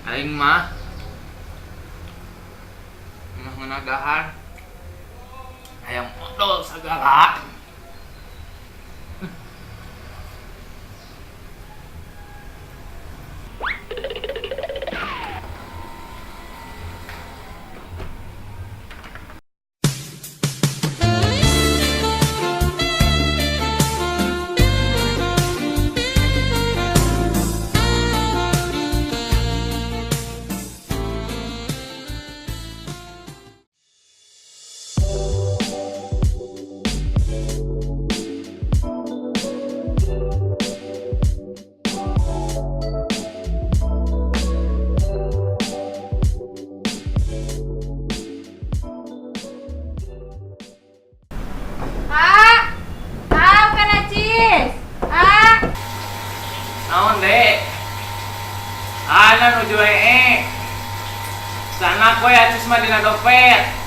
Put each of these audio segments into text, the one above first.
Aing mah mah ngeunah dahar. Hayang modol sagala. Ah, ah, bukan acis. Ah, Naon, Dek? Ana nuju ee. Sana kowe acis mah dina dompet.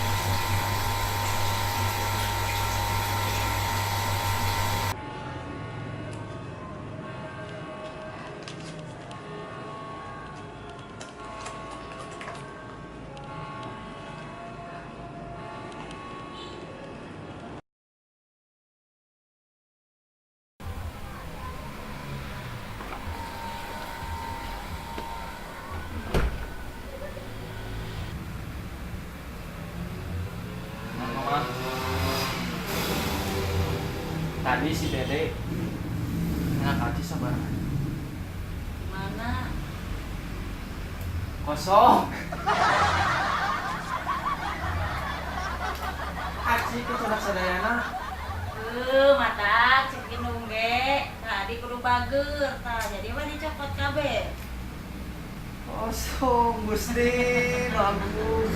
Mama. Tadi si Dede enak acis sabaraha? Mana? Kosong. Aci ke codak sadayana. Mata cek indung ge. Tadi kudu bager, tah jadi mah dicopot kabeh. Kosong, Gusti, bagus.